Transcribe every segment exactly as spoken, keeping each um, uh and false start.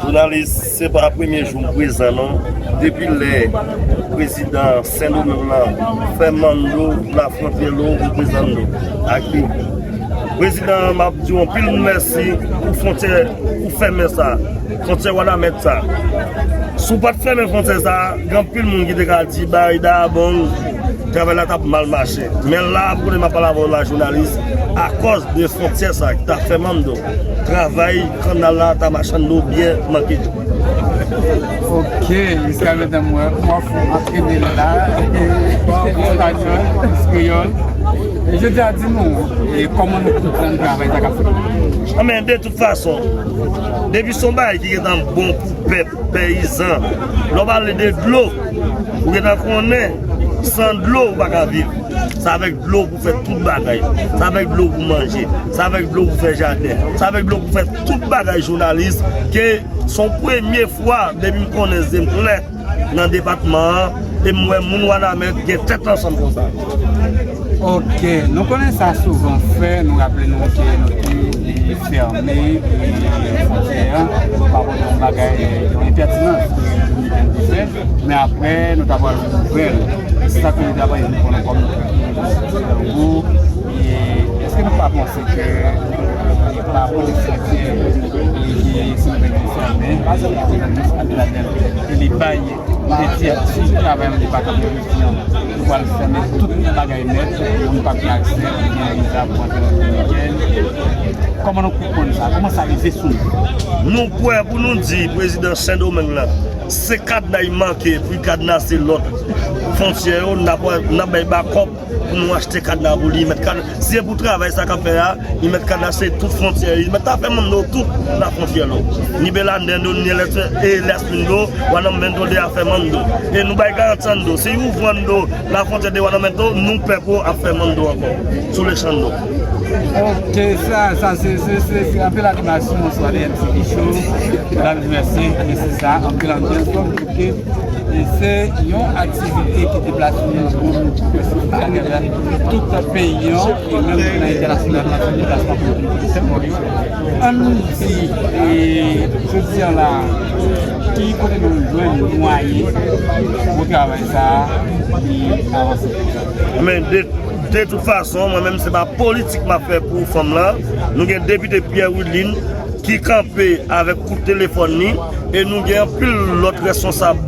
Jounalis, se pa premye jou m prezan non. Depi lè prezidan Sendomeng lan fè mando pou l afwonte l, m prezan non ak li. Prezidan, m ap di w anpil mèsi pou fwontyè ou fèmen sa, fwontyè Wanament sa. Si w pa t fèmen fwontyè sa, gen anpil moun ki te ka di bagay da bon, travay la t ap mal mache. Men la, pou konnen m ap pale avè w la, jounalis, akòz de fwontyè sa ki ta fèmen do, travay kannal la ta machann do byen manke. Ok, jiska prezan m wè, m wè w antrene la, Espanyòl, Kreyòl. E jodi a, di nou, e kòman nou konprann travay sa k ap fèt? Anben, de tout fason, depi se yon bagay ki gentan bon pou pèp, peyizan, lè w pale de dlo, ou gentan konnen, san dlo, ou pa ka viv. Se avèk dlo pou fè tout bagay. Se avèk dlo pou manje. Se avèk dlo pou fè jaden. Se avèk dlo pou fè tout bagay, jounalis, ke se yon premye fwa depi m konnen zye m klè nan depatman an, e m wè moun Wanament gen tèt ansanm konsa. Ok, nou konnen sa souvan fè, nou raple nou ke nou te fèmen fwontyè an pa rapò de yon bagay, yon enpètinans ke Dominiken te fè, men apre nou ta pral ouvè l. Se sa ke nou ta pral di konnen kòm nou fè pou nou. E èske nou pa panse ke li pa bon de fwontyè e ki si nou te fèmen, e ki nou ap ladan l, e li bay Li te di, si travay an li pa kanpe jodi an, nou pral fèmen tout bagay nèt, moun p ap gen aksè pou gen viza pou antre nan Dominikèn. Kòman nou konprann sa? Kòman sa rive sou nou? Nou prè pou nou di prezidan Sendomeng lan, se kadna y manke pou y kadnase lòt fwontyè yo, n ap, n ap bay bakòp pou nou achte kadna pou li, mèt kad-, si se pou travay sa k ap fè a, li mèt kadnase tout fwontyè, li mèt ta fè moun nou tout la fwontyè nou. Ni Belandendo, ni Lès-, e Lèspindo, Wanamento de a fè mando. E nou bay garanti an do. Si ou vann do la fwontyè de Wanamento, nou pèp ou ap fè mando ankò. Sou lechan do. Ok, sa, sa se, se, se, se anpil animasyon sou A D M T V Show. Medam e mesye, e se sa, anpil anbyans. Donk, ok, e se yon aktivite ki deplase moun tout peyi an, e menm nan entènasyonal la, se deplasman pou vin kote Sendomeng. Ann di, e, jodi an la, ki kote nou jwenn mwayen pou travay sa a li avanse konsa? Men de, de tout fason, mwen menm, se pa politik m ap fè pou fanm lan. Nou gen depite Pierre Wilin ki kanpe avèk kout telefòn li, e nou gen anpil lòt responsab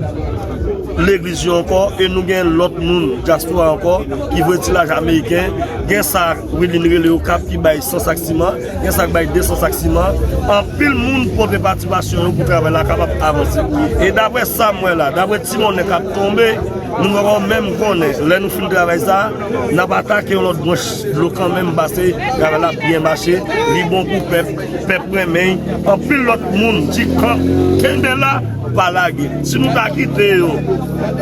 legliz yo ankò, e nou gen lòt moun dyaspora ankò ki voye ti lajan ameriken. Gen sa Wilin rele Okap ki bay san sak siman, gen sa k bay de san sak siman. Anpil moun pote patisipasyon yo pou travay la kapab avanse. E daprè sa m wè la, daprè ti monnen k ap tonbe, nou poko menm konnen. Lè nou fin travay sa, n ap atake yon lòt branch dlo kanmenm, pase travay la ap byen mache, li bon pou pèp, pèp renmen. Anpil lòt moun di kan kenbe la, pa lage. Si nou ta kite yo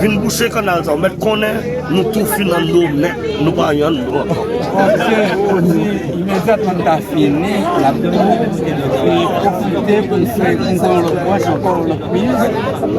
vin bouche kannal sa, ou mèt konnen nou tou fin anndan nèt, nou pa anyen anndan. Paske ou di imedyatman n ta fini, n ap tou pwofite pou n fè yon lòt branch ankò, yon lòt peyi.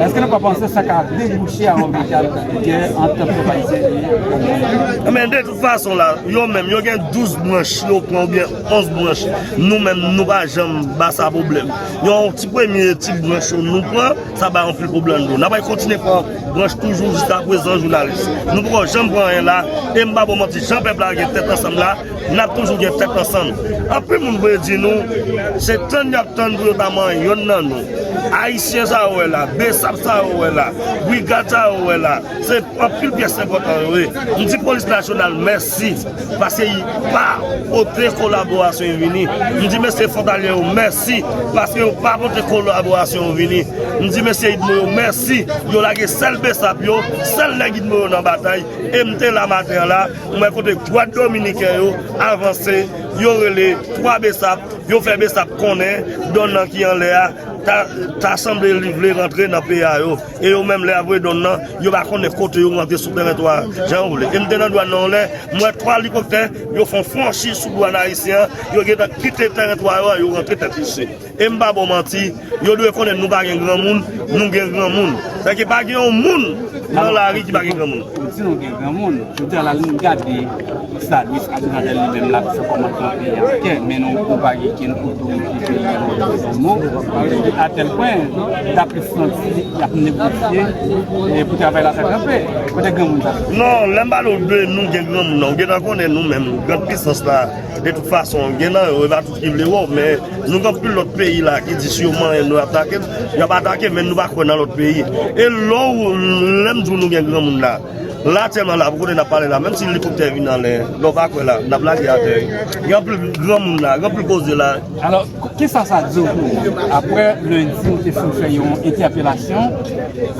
Èske nou pa panse sa ka debouche a yon veritab gè ant pèp ayisyen e Dominiken? Men de tout fason la, yo menm, yo gen douz branch yo pran oubyen onz branch. Nou menm, nou pa janm ba sa pwoblèm. Yon ti premye ti branch yo nou pran, sa bay anpil pwoblèm dlo. N ap kontinye pran branch toujou jiska prezan, jounalis. Nou poko janm pran anyen la, e m pa ba w manti, jan pèp la gen tèt ansanm la, n ap toujou gen tèt ansanm. Anpil moun voye di nou, se tann y ap tann pou yo ta manyen yonn nan nou. Ayisyen sa yo wè la, besap sa yo wè la, brigad sa yo wè la, se anpil pyès enpòtan yo ye. M di polis nasyonal mèsi, paske y pa pote kolaborasyon yo vini. M di mesye fwontalye yo mèsi, paske yo pa pote kolaborasyon yo vini. M di mesye idmo yo mèsi, yo lage sèl besap yo, sèl nèg idmo yo nan batay. E m te la maten an la, m wè kote dwat dominiken yo avanse, yo rele twa besap, yo fè besap konnen dòn nan ki anlè a, ta, ta sanble li vle rantre nan peyi a yo. E yo menm lè y ap voye dòn nan, yo pa konnen kote yo rantre sou tèritwa a, jan yo vle. E m te nan dwàn nan yon lè, m wè twa elikoptè, yo fè yon franchi sou dwàn ayisyen an, yo gentan kite tèritwa yo a, yo rantre tèt kouche. E m pa ba w manti, yo dwe konnen nou pa gen granmoun, nou gen granmoun. Sèke pa gen yon moun nan lari ki pa gen granmoun. Si nou gen granmoun, jodi a la, lè n gade sa Luis Abinader li menm l ap fè kòm antre nan peyi a, oke, men nou, nou pa gen kenn otorite peyi a, nou pa gen mo, atèl pwen, dapre santi, y ap negosye, e pou travay la fè kanpe. Kote granmoun sa? Non, lè m pale w de nou gen granmoun nan, ou gentan konnen nou menm, grann pisans la, de tout fason, gen nan yo, e pa tout ki vle wè w, men nou gen anpil lòt peyi la ki di si yo manyen nou atake, y ap atake, men nou pa kwè nan lòt peyi. E lè w, lè m di w nou gen granmoun la, la, aktyèlman la, pou kote n ap pale la, menm si elikoptè vin anlè, lè w pa kwè la, n ap lage atè. Gen anpil granmoun la, gen anpil koze la. Alò, kisa sa di w pou ou? Apre lendi, ou te fin fè yon entèpelasyon.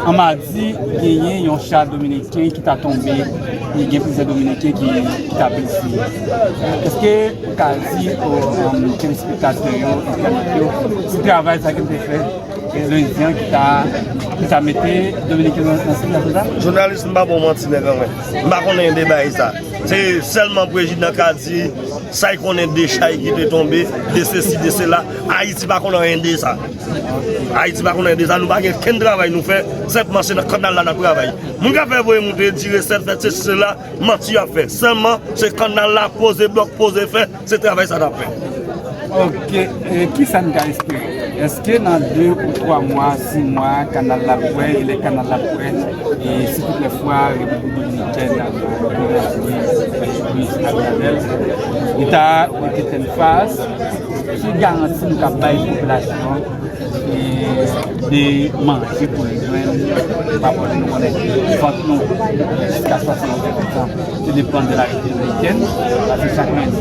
An madi, genyen yon cha dominiken ki ta tonbe, e gen plizyè dominiken ki, ki ta blese. Èske ou ka di, um, telespektatè yo, entènot yo, ti travay sa ke n te fè? Lendi an ki ta, ki ta mete Dominiken nan, nan sitiyasyon sa? Jounalis, m pa ba w manti, nèg an mwen. M pa konn anyen de bagay sa. Se sèlman prezidan ka di sa l konnen de chay ki te tonbe, de sesi, de sela. Ayiti pa konn anyen de sa. Ayiti pa konn anyen de sa. Nou pa gen kenn travay nou fè. Senpman, se nan kannal la n ap travay. Moun k ap fè voye moute, di resèt, fè sesi, sela, manti y ap fè. Sèlman, se kannal la, poze blòk, poze fè. Se travay sa n ap fè. Ok, e kisa n ka espere? Èske nan de ou twa mwa, sis mwa, kannal la ap kwè, e lè kannal la ap kwè, e si tout lè fwa Repiblik Dominikèn ap Luis Abinader, li ta mete tèt fas, ki garanti nou ka bay popilasyon an e de manje pou l jwenn, pa pwoblèm nou konnen vant nou jiska swasanndiz pousan se depann de la Repiblik Dominikèn, paske chak lendi,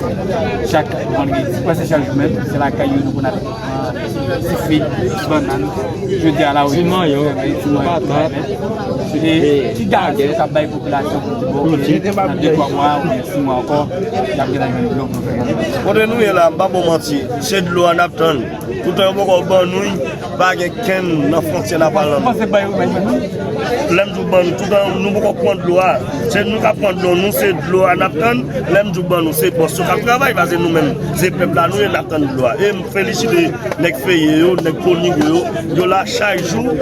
chak vandredi, prèske chak jou menm, se lakay yo nou konn ap pran dife, bannann, jodi a la, ti manyo, patat, e ki garanti nou ka bay popilasyon pou di bon, nan de twa mwa oubyen sis mwa ankò, y ap gentan jwenn dlo pou fè manje? Kote nou ye la, m pa ba w manti, se dlo a n ap tann. Toutan yo poko ban nou l, pa gen kenn nan fwontyè n ap al nan. Lè m di w ban nou, toutan nou poko pran dlo a. Se nou k ap pran dlo, nou se dlo a n ap tann. Lè m di w ban nou, se bòs yo k ap travay, paske nou menm, se pèp la nou ye, n ap tann dlo a. E m felisite nèg Feye yo, nèg Konigwe yo, yo la chak jou,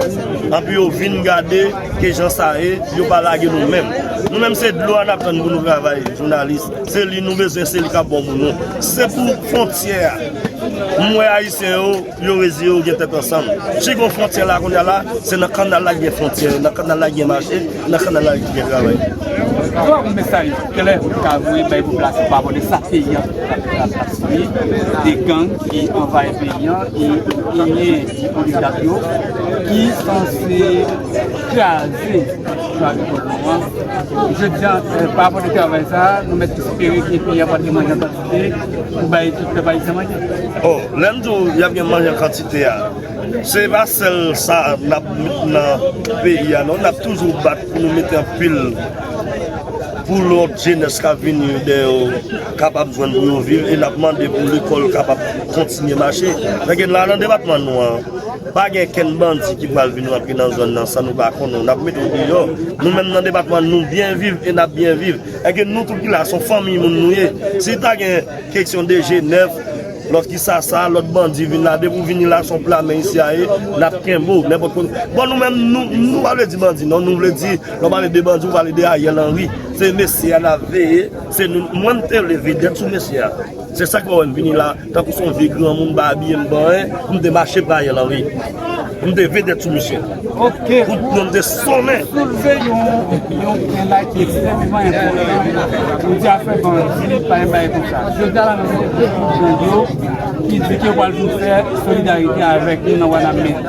anpi yo vin gade ke jan sa ye, yo pa lage nou menm. Nou menm se dlo a n ap tann pou nou travay, jounalis. Se li nou bezwen, se li k ap bon pou nou. Se pou fwontyè a. M wè Ayisyen yo, yo reziye yo gen tèt ansanm. Si gon fwontyè la kounye a la, se nan kannal la ki gen fwontyè, nan kannal la ki gen mache, nan kannal la ki gen travay. Yon mesaj klè ou ka voye bay popilasyon pa rapò de sa peyi an ap sibi, de gang ki anvayi peyi an, e genyen oligak yo ki sanse kraze Swa de pwoblèm an. Jodi a, eh, pa rapò de travay sa a, nou mèt espere ke peyi a pral gen manje an kantite pou bay tout pèp ayisyen manje. Oh, lè m di w y ap gen manje an kantite a, se pa sèl sa n ap met nan peyi a non, n ap toujou bat pou nou mete anpil pou lòt jenès k ap vini dèyè yo kapab jwenn pou yo viv, e n ap mande pou lekòl kapab kontinye mache. Paske la nan depatman nou an, pa gen kenn bandi ki pral vin rantre nan zòn nan san nou pa konnen w. N ap mete w deyò. Nou menm nan depatman nou byen viv e n ap byen viv. Èske nou tout ki la, se yon fanmiy moun nou ye. Si ta gen kesyon de G nèf, lòt ki Sasa, lòt bandi vin la, depi w vini la, se yon pla men isi a ye, n ap kenbe w, nenpòt kote. Bon, nou menm, nou, nou pa vle di bandi, non, nou vle di, lè w pale de bandi, w pale de Ariel Henry. Se mesye a n ap veye, se nou, mwen m te vle vedèt sou mesye a. Se sa k fè w wè m vini la, tankou se yon vye granmoun, m pa abiye, m pa anyen, m te mache pa Ariel Henry. M te vedèt sou misye. Ok. Pou non m te sonnen. Soulve yon, yon pwen la ki ekstrèmman enpòtan. Ou di afè bandi, pa gen bagay konsa. Jodi a la, nou gen yon gwoup gang yo ki di ke yo pral vin fè solidarite avèk nou nan Wanament.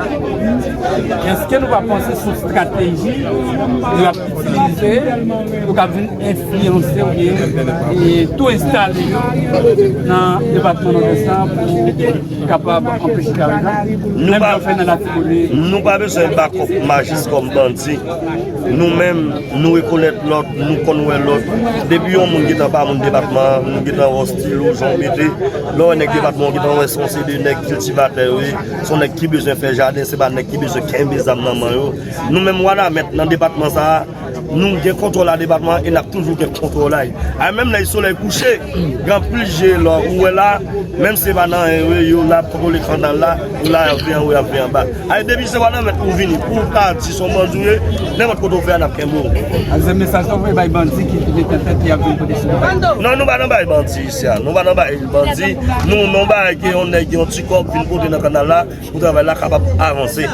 Èske nou pa panse se yon estrateji yo ap itilize, yo k ap vin enfliyanse oubyen, e, tou enstale yo nan depatman Nòdès la pou kapab anpeche travay la, menm jan yo fè nan Latibonit. Nou pa bezwen bakòp majis kòm bandi. Nou menm, nou rekonèt lòt, nou konn wè lòt. Depi yon moun gentan pa moun depatman an, nou gentan wè w stil ou, jan w mete. Lè w wè nèg depatman an, w gentan wè se yon seri de nèg kiltivatè yo ye. Se yon nèg ki bezwen fè jaden, se pa nèg ki bezwen kenbe zam nan men yo. Nou menm Wanament nan depatman sa a, Nou gen kontwòl a depatman an e n ap toujou gen kontwòl la. A menm lè solèy kouche, gen anpil je lò ou wè la, menm si se pa nan anyen yo, yo la ap kontwole kannal la, yo la ap vin anwo, y ap vin anba. A depi se pa nan mèt ou vini, pou w ta di se yon bandi ou ye, nenpòt kote w fè a n ap kenbe w. A se mesaj sa w voye bay bandi ki mete tèt li ap vin pote sou nou? Non, nou pa nan bay bandi isi a, nou pa nan bay bandi, nou nan bay ke yon nèg yon ti kòb vin pote nan kannal la, pou travay la kapab avanse.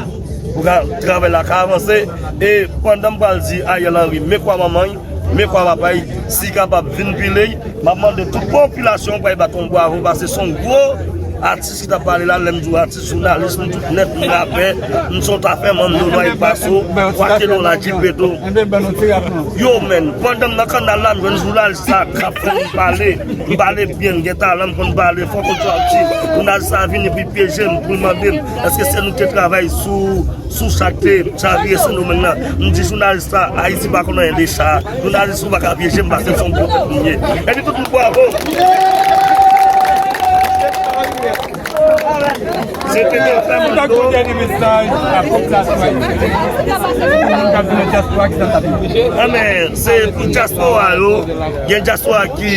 Pou ka, travay la ka avanse. E pandan m pral di Ariel Henry, men kwa manman l, men kwa papa l, si kapab vin pile l, m ap mande tout popilasyon pral bat yon bwavo, paske se yon gwo atis ki t ap pale la, lè m di w atis, jounalis, m tout nèt, m rapè, m se yon tafè, manno, nwa e paso, kwa ke nou la, jipeto. Yo, men, pandan m nan kannal la, m jwenn jounalis sa k ap fè m pale. M pale byen, m gen talan, m konn pale, fò kontradiksyon. Jounalis sa vini pou l pyeje m, pou l mande m, èske se nou ki te travay sou, sou sa k te chavire Sendomeng nan? M di jounalis sa, Ayiti pa konn anyen de sa. Jounalis ou pa ka pyeje m, paske se yon gwo tèt m ye. Epi tout moun bwavo. Se te te fè m do. Anben, se pou dyaspora yo. Gen dyaspora ki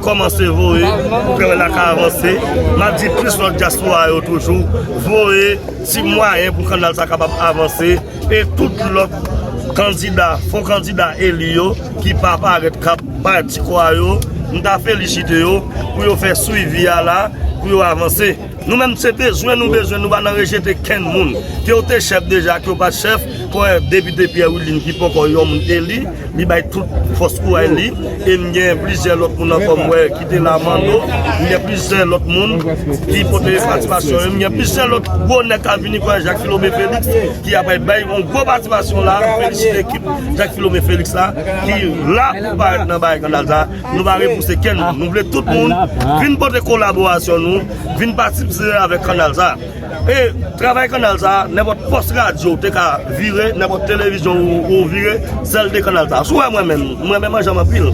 kòmanse voye pou travay la ka avanse. M ap di plis lòt dyaspora yo toujou voye ti mwayen pou kannal sa kapab avanse. E tout lòt kandida, fo kandida eli yo ki pa parèt, k ap parèt ti kò a yo, m ta felisite yo pou yo fè swivi a la, pou yo avanse. Nou menm se bezwen nou bezwen, nou pa nan rejete kenn moun. Ke w te chèf deja, ke w pa t chèf, kwè depite Pierre Willine ki poko yon moun eli, li bay tout fòs kouray li. E m gen plizyè lòt moun ankò m wè ki te la, Mando, m gen plizyè lòt moun ki pote patipasyon yo, m gen plizyè lòt gwo nèg k ap vini kwè Jacques Philomé Félix ki ap bay yon gwo patipasyon la, m felisite ekip Jacques Philomé Félix la ki la pou parèt nan bagay kannal sa. Nou pa repouse kenn moun. Nou vle tout moun vin pote kolaborasyon nou, vin patisipe avèk kannal sa. E travay kannal sa, nenpòt pòs radyo ou te ka vire, nenpòt televizyon ou, ou vire, sèl de kannal sa. Si w wè mwen menm, mwen menm an janm anpil.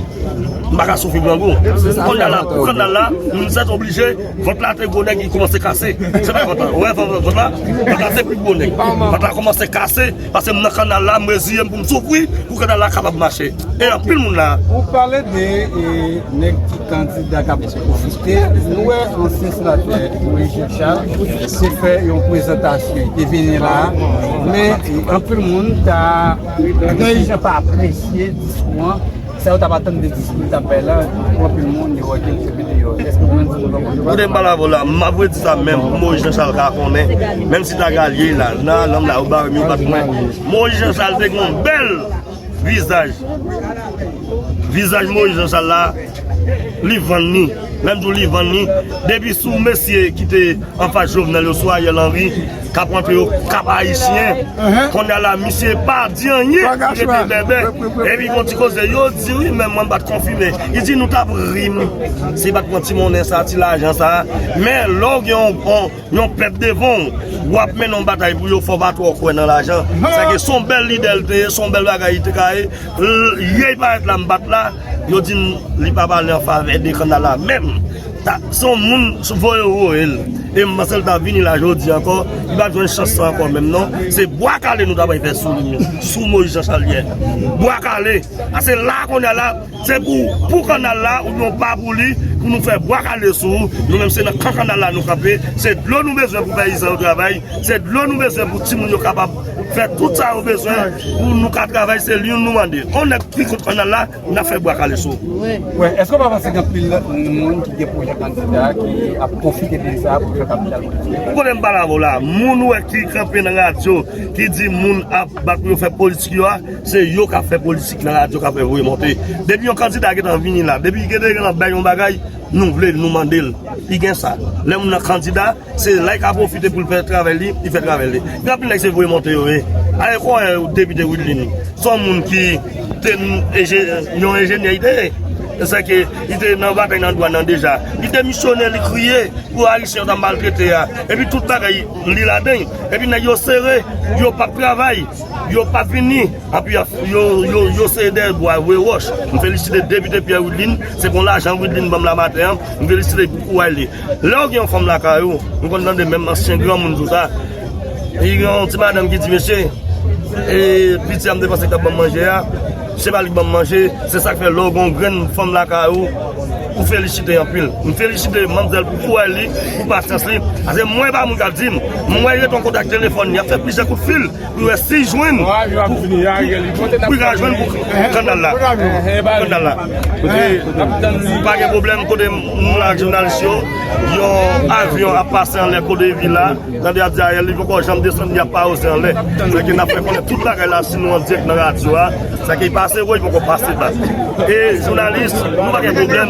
M pa ka soufri grangou. Kannal la, pou kannal la, m sèt oblije, vant la te gwo nèg, li kòmanse kase. Se pa vant la. Ou wè vant, vant la? Vant la se pi gwo nèg. Vant la kòmanse kase, paske m nan kannal la, m reziye m pou m soufri, pou kannal la kapab mache. E anpil moun la. Ou pale de, e, nèg ki kandida k ap pwofite. Nou wè ansyen senatè Moïse Jean Charles te fè yon prezantasyon, li te vini la. Men, e, anpil moun ta, nan jan pa apresye diskou an. Sa yo t ap atann de diskou li t ap bay la, pou anpil moun, yo wè ke l te vini yo. Èske ou menm, se yon bon? Kote m pale avè w la, m ap redi sa menm, pou Moïse Jean Charles ka konnen. Menm si ta galye la, nan alanm la, yo bare m, yo bat mwen. Moïse Jean Charles te gen yon bèl vizaj. Vizaj Moïse Jean Charles la, li vann li. Lè m di w li vann li, depi sou mesye ki te anfas Jovenel yo, sou Ariel Henry, k ap rantre yo Kap Ayisyen. Kounye a la, misye pa di anyen, li rete bèbè. Epi gon ti koze, yo di wi, men mwen m pa t konfime. Li di nou t ap ri m si pa t pran ti monnen sa, ti lajan sa. Men lè w gen yon, yon, yon pèp devan w, w ap mennen yon batay pou yo, fò w pa twò kwè nan lajan. Sèke se yon bèl lidè l te ye, se yon bèl bagay li te ka ye. L-, yè li parèt la, m bat la, yo di m li pa pale an favè de kannal la menm. Ta, se yon moun voye yo voye l. E m panse l ta vini la jodi ankò, li pa t jwenn chans sa ankò menm non. Se bwa kale nou ta pral fè sou li, sou Moïse Jean Charles yè. Bwa kale. A se la kounye a la, se pou, pou kannal la, oubyen pa pou li, pou nou fè bwa kale sou ou. Nou menm se nan kan kannal la nou kanpe. Se dlo nou bezwen pou peyizan yo travay. Se dlo nou bezwen pou timoun yo kapab fè tout sa yo bezwen pou nou ka travay. Se li nou mande. On nèg ki kont kannal la, n ap fè bwa kale sou. Wè, èske w pa panse gen anpil moun ki gen pwojè kandida ki ap pwofite de sa pou fè kapital politik? Ou konnen m pale avè w la, moun ou wè ki kanpe nan radyo, ki di moun ap bat pou yo fè politik yo a, se yo k ap fè politik nan radyo, k ap fè voye monte. Depi yon kandida gentan vini la, depi gentan gentan bay yon bagay, nou vle l, nou mande l. Li gen sa. Lè moun nan kandida, se la li ka pwofite pou l fè travay li, li fè travay li. Gen anpil nèg se voye monte yo ye. Ale kwè depite Wideline. Se yon moun ki te enje-, yon enjenyè li te ye. Sèke li te nan batay nan dwàn nan deja. Li demisyone, li kriye pou Ayisyen yo t ap maltrete a. Epi tout bagay li ladan l. Epi nèg yo sere, yo p ap travay, yo p ap vini. Anpi yo, yo, yo sere dèyè bwa, voye wòch. M felisite depite Pierre Wideline. Se pou lajan Wideline ban m la maten an. M felisite l pou kouray li. Lè w gen yon fanm lakay ou, m konn tande menm ansyen granmoun di w sa. Li gen yon ti madanm ki di, mesye, e, piti a m te panse ki t ap ban m manje a, Se pa li k ban m manje, se sa k fè lè w gen yon grenn fanm lakay ou, ou felisite anpil. M felisite manmzèl pou kouraj li, pou pasyans li. Paske mwen pa moun k ap di m, mwen rete an kontak telefòn, y ap fè plizyè kout fil pou wè si jwenn, pou, pou, pou y ka jwenn pou kandal la. Kandal la. Kote, pa gen pwoblèm, kote nou la ak jounalis yo, yon avyon ap pase anlè kote vil la. Tande y ap di Ariel, li poko janm desann, y ap pa oze anlè. Sa ke n ap fè konnen tout bagay la, si nou an dirèk nan radyo a, sa ke pase wo, li poko pase ba. E jounalis, nou pa gen pwoblèm.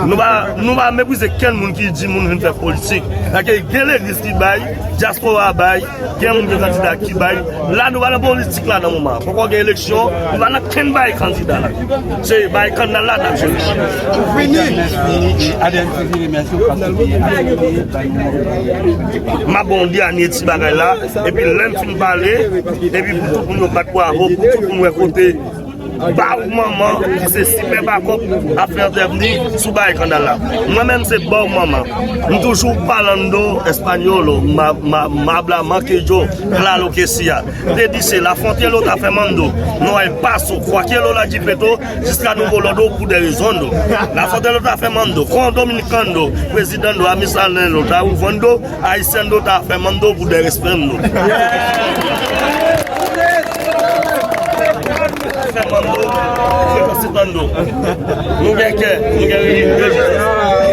Nou pa, nou pa meprize kenn moun ki di moun vin fè politik. Sa ke gen legliz ki bay, dyaspora bay, gen moun gen kandida ki bay. La, nou pa nan politik la nan moman. Poko gen eleksyon, nou pa nan kenn bay kandida la. Se bay kandal la n ap jwe. Fini. M ap ba w yon dènye ti bagay la, epi lè m fin pale, epi pou tout moun yo bat bravo, pou tout moun wè kote Baw Manman, ki se sipè bakòp, ap fè entèvni sou bay kandal la. Mwen menm se Baw Manman. M toujou parlando españolo, ma, ma, ma habla más que yo, claro que sí. Te di se la frontier lo está firmando, no hay paso, cualquier lo la jipeto, Jiska nouvo lòd, pour de rezondo. La frontière lo está firmando, con dominicano, presidente, amisalendo, está ufando, haciendo, está firmando, por de respondo. Firmando, firmando. Nou gen kè, nou gen rejistre.